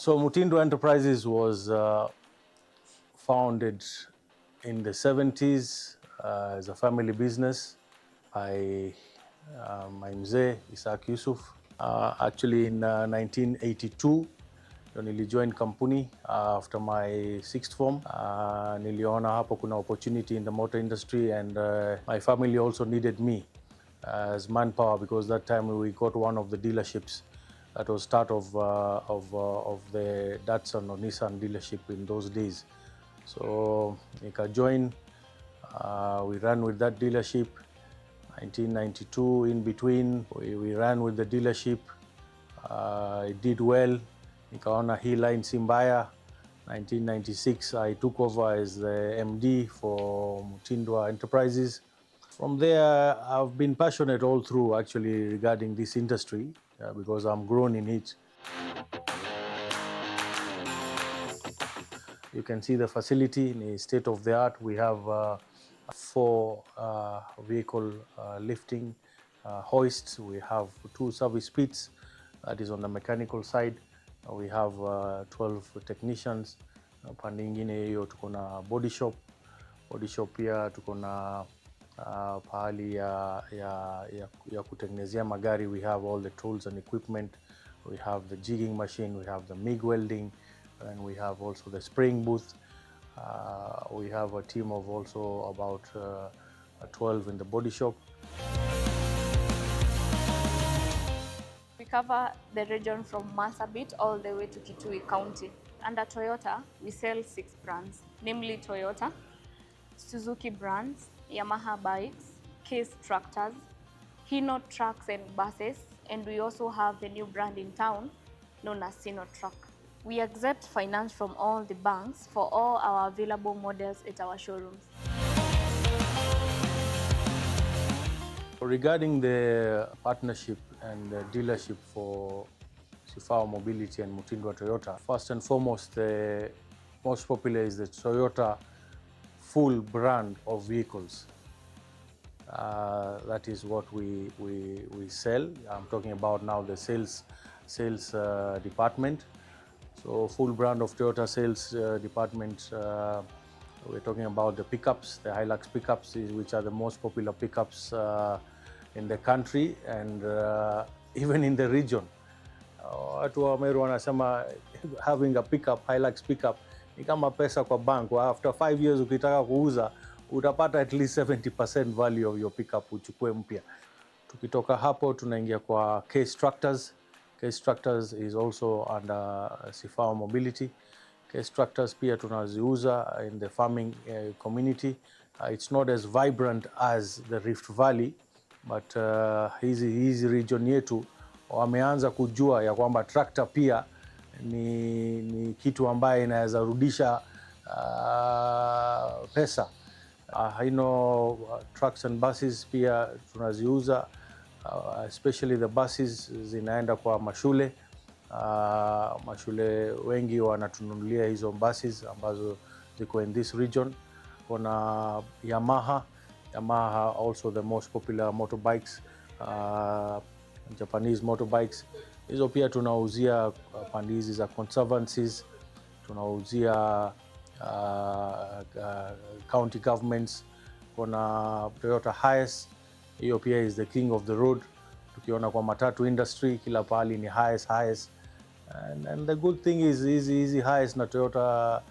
So Mutindwa Enterprises was founded in the 70s as a family business by my mzee Isaac Yusuf. Actually in 1982 ndo nilijoin kampuni after my sixth form. Niliona hapo kuna opportunity in the motor industry and my family also needed me as manpower because that time we got one of the dealerships that was start of the Datsun or Nissan dealership in those days. So nika join, we ran with that dealership 1992. In between we ran with the dealership, it did well. Nikaona hii line si mbaya. 1996 I took over as the MD for Mutindwa Enterprises. From there, I've been passionate all through actually regarding this industry because I'm grown in it. You can see the facility ni state of the art. We have four vehicle lifting hoists. We have two service pits, that is on the mechanical side. We have 12 technicians. Pande ingine hiyo tuko na body shop. Body shop pia tuko na pahali ya kutengenezea magari. We have all the tools and equipment. We have the jigging machine, we have the MIG welding, and we have also the spraying booth. We have a team of also about 12 in the body shop. We cover the region from Marsabit all the way to Kitui County. Under Toyota, we sell 6 brands, namely Toyota, Suzuki brands, Yamaha bikes, Case tractors, Hino trucks and buses, and we also have the new brand in town known as Sinotruk. We accept finance from all the banks for all our available models at our showrooms. Regarding the partnership and the dealership for Sifao Mobility and Mutindwa Toyota, first and foremost, the most popular is the Toyota full brand of vehicles. That is what we sell. I'm talking about now the sales department. So full brand of Toyota sales department, we're talking about the pickups, the Hilux pickups, which are the most popular pickups in the country and even in the region. Watu wa Meru wanasema having a pickup, Hilux pickup, ni kama pesa kwa bank. After 5 years ukitaka kuuza, utapata at least 70% value of your pickup uchukue mpya. Tukitoka hapo tunaingia kwa Case Tractors. Case Tractors is also under Sifao Mobility. Case Tractors pia tunaziuza in the farming community. It's not as vibrant as the Rift Valley, but hizi region yetu wameanza kujua ya kwamba tractor pia ni kitu ambaye inaweza rudisha pesa. Hino trucks and buses pia tunaziuza, especially the buses zinaenda kwa mashule. Mashule wengi wanatununulia hizo buses ambazo ziko in this region. Kuna Yamaha, Yamaha also the most popular motorbikes, Japanese motorbikes. Hizo pia tunauzia pande hizi za conservancies, tunauzia county governments. Kuna Toyota Hiace, hiyo pia is the king of the road. Tukiona kwa matatu industry kila pahali ni Hiace, Hiace. And the good thing is hizi Hiace na Toyota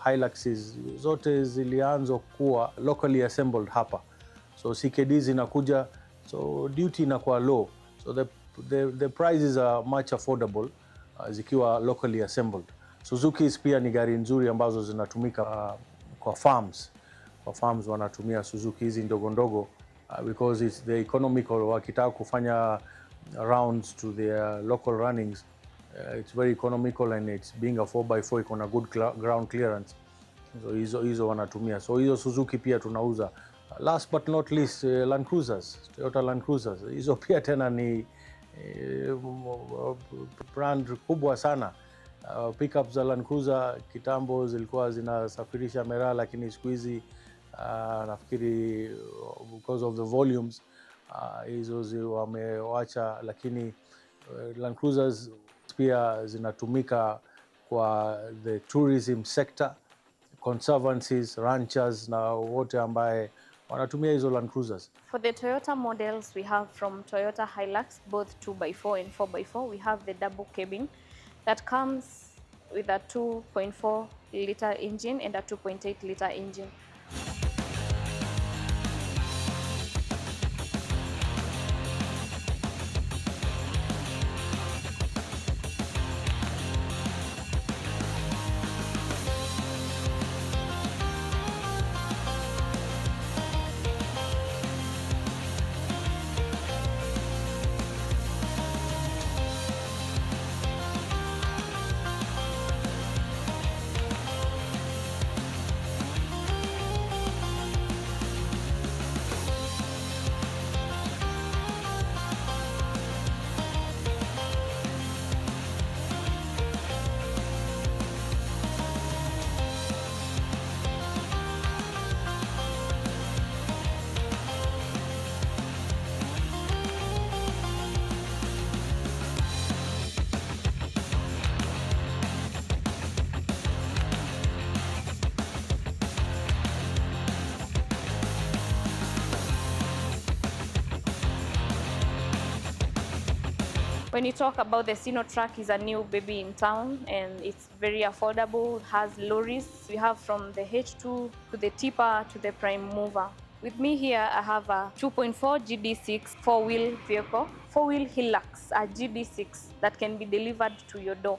Hiluxes zote zilianza kuwa locally assembled hapa, so CKD zinakuja, so duty inakuwa low, so the prices are much affordable zikiwa locally assembled. Suzuki pia ni gari nzuri ambazo zinatumika kwa farms. Kwa farms wanatumia Suzuki hizi ndogo ndogo because it's the economical. Wakitaka kufanya rounds to their local runnings, it's very economical and it's being a 4x4 iko na good ground clearance, so hizo wanatumia. So hizo Suzuki pia tunauza. Last but not least, Land Cruisers, Toyota Land Cruisers. Hizo pia tena ni brand kubwa sana. Pickups za Land Cruiser kitambo zilikuwa zinasafirisha miraa, lakini siku hizi nafikiri because of the volumes hizo wamewacha, lakini Land Cruisers pia zinatumika kwa the tourism sector, conservancies, ranchers na wote ambaye wanatumia hizo Land Cruisers. For the Toyota models, we have from Toyota Hilux, both 2x4 and 4x4. We have the double cabin that comes with a 2.4 liter engine and a 2.8 liter engine. When you talk about the Sinotruk, is a new baby in town and it's very affordable, has lorries. We have from the H2 to the tipper to the prime mover. With me here, I have a 2.4 GD6 four-wheel vehicle, four-wheel Hilux, a GD6 that can be delivered to your door.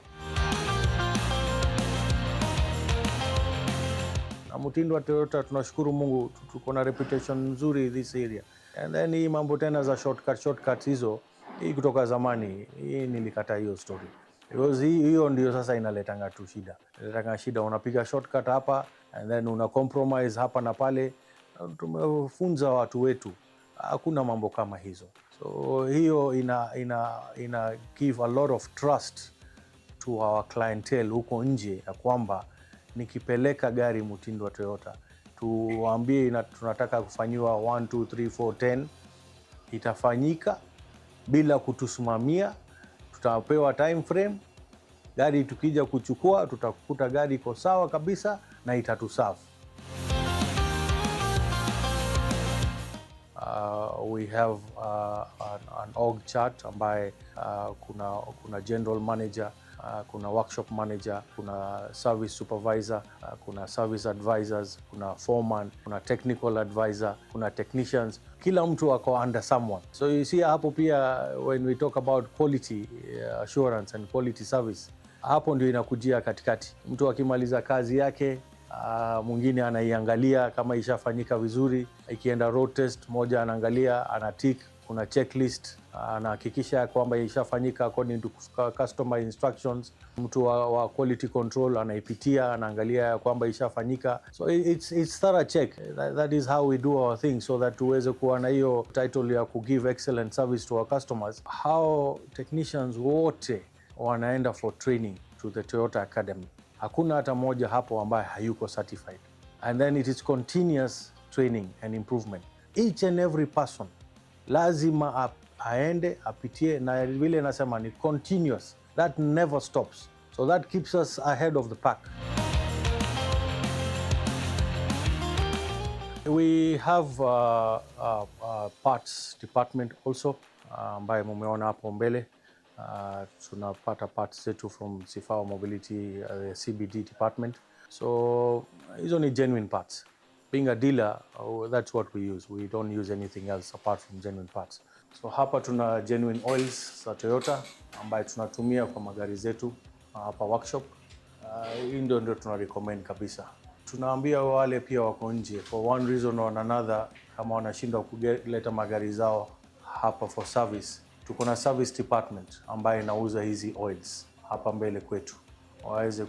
Na mtindo wa Toyota tunashukuru Mungu tuko na reputation nzuri this area. And then hii mambo tena za shortcut hizo, hii kutoka zamani, hii nilikata hiyo story. Because hiyo ndio sasa inaletanga tu shida. Inaletanga shida, unapiga shortcut hapa and then una compromise hapa na pale. Tumefunza watu wetu hakuna mambo kama hizo. So hiyo ina give a lot of trust to our clientele huko nje ya kwamba nikipeleka gari mtindo wa Toyota tuwaambie tunataka kufanyiwa 1 2 3 4 10, itafanyika bila kutusimamia. Tutapewa time frame. Gari tukija kuchukua tutakuta gari iko sawa kabisa na itatuserve. We have an org chart ambaye kuna general manager, kuna workshop manager, kuna service supervisor, kuna service advisors, kuna foreman, kuna technical advisor, kuna technicians. Kila mtu ako under someone. So you see hapo pia when we talk about quality assurance and quality service, hapo ndio inakujia katikati. Mtu akimaliza kazi yake, mwingine anaiangalia kama ishafanyika vizuri. Ikienda road test, moja anaangalia, ana tick, kuna checklist, anahakikisha kwamba ishafanyika according to customer instructions. Mtu wa quality control anaipitia, anaangalia ya kwamba ishafanyika. So it's thorough check. That is how we do our thing so that tuweze kuwa na hiyo title ya ku give excellent service to our customers. Hao technicians wote wanaenda for training to the Toyota Academy. Hakuna hata mmoja hapo ambaye hayuko certified. And then it is continuous training and improvement. Each and every person lazima aende apitie, na vile nasema ni continuous, that never stops. So that keeps us ahead of the pack. We have parts department also ambaye mumeona hapo mbele. Tunapata parts zetu from Sifao Mobility, the CBD department. So hizo ni genuine parts. Being a dealer, that's what we use. We don't use anything else apart from genuine parts. So hapa tuna genuine oils za Toyota ambayo tunatumia kwa magari zetu hapa workshop. Hii ndio tuna recommend kabisa. Tunaambia wale pia wako nje for one reason or another, kama wanashindwa kuleta magari zao hapa for service, tuko na service department ambayo inauza hizi oils hapa mbele kwetu, waweze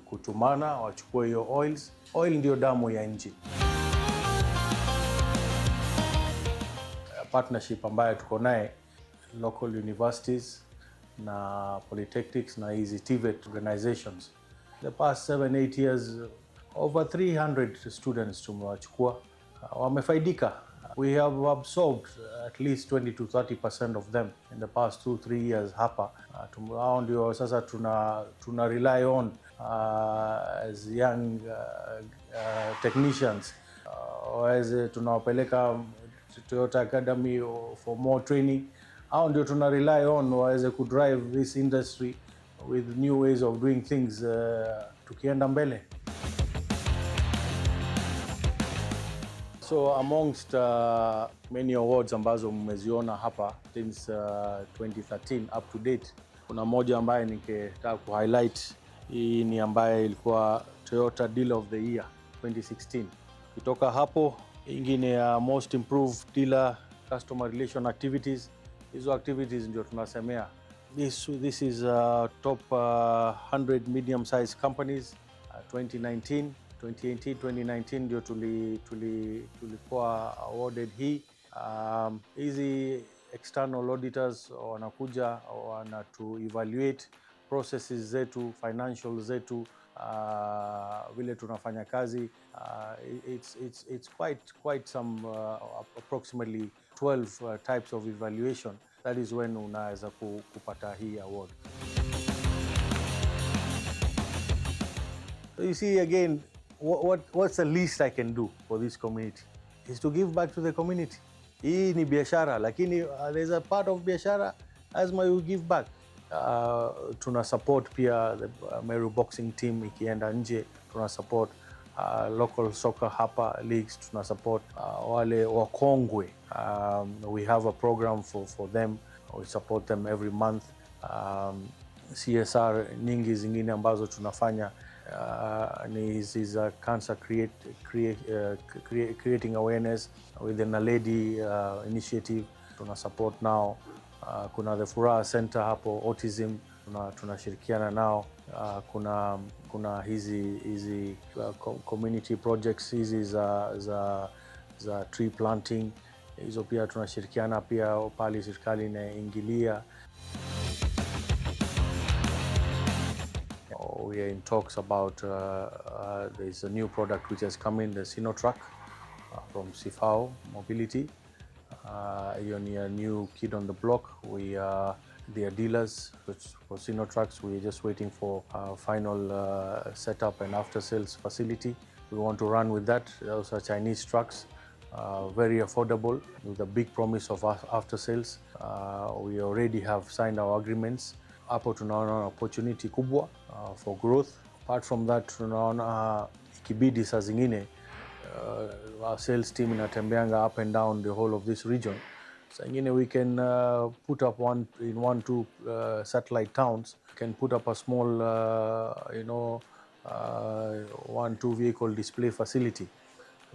kutumana wachukue hiyo oils. Oil ndio damu ya engine. Partnership ambayo tuko naye local universities na polytechnics na hizi TVET organizations. The past 7-8 years over 300 students tumewachukua, wamefaidika. We have absorbed at least 20 to 30% of them in the past 2 3 years hapa. Hao ndio sasa tuna rely on as young technicians, waweze tunawapeleka Toyota Academy for more training. Hao ndio tuna rely on waweze kudrive this industry with new ways of doing things, tukienda mbele. So amongst many awards ambazo mmeziona hapa since 2013 up to date, kuna moja ambaye ningetaka ku highlight. Hii ni ambaye ilikuwa Toyota Dealer of the Year 2016. Kutoka hapo, ingine ya Most Improved Dealer Customer Relation Activities. Hizo activities ndio tunasemea. This is top 100 medium sized companies 2019 2018 2019 ndio tulikuwa awarded hii. Hizi external auditors wanakuja wanatu evaluate processes zetu, financial zetu, vile tunafanya kazi. It's quite some approximately 12 types of evaluation. That is when unaweza kupata hii award. So you see again, what's the least I can do for this community is to give back to the community. Hii ni biashara, lakini there's a part of biashara lazima you give back. Tuna support pia the Meru boxing team ikienda nje, tuna support local soccer hapa leagues, tuna support wale wakongwe. We have a program for them, we support them every month. CSR nyingi zingine ambazo tunafanya ni hizi za cancer creating awareness with the Naledi initiative tuna support now. Kuna the Furaha Center hapo autism tunashirikiana nao. Kuna hizi community projects hizi za tree planting, hizo pia tunashirikiana pia pale serikali inaingilia. We are in talks about there's a new product which has come in, the Sinotruk from Sifao Mobility. Hiyo ni a new kid on the block. We are their dealers for Sinotrucks. We are just waiting for final setup and after sales facility. We want to run with that. Those are Chinese trucks, very affordable with a big promise of after sales. We already have signed our agreements. Hapo tunaona opportunity kubwa for growth. Apart from that, tunaona ikibidi saa zingine our sales team inatembeanga up and down the whole of this region. Saa ingine we can put up one in one two satellite towns, can put up a small one two vehicle display facility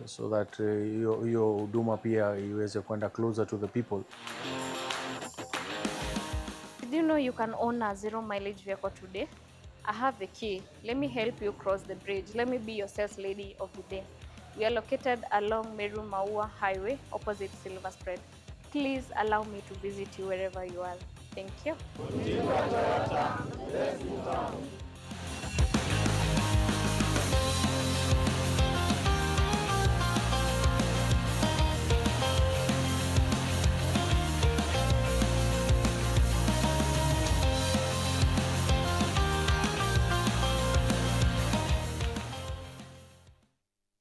so that hiyo huduma pia iweze kwenda closer to the people. Did you know you can own a zero mileage vehicle today? I have the key. Let me help you cross the bridge. Let me be your sales lady of the day. We are located along Meru Maua Highway, opposite Silver Spread. Please allow me to visit you wherever you are. Thank you.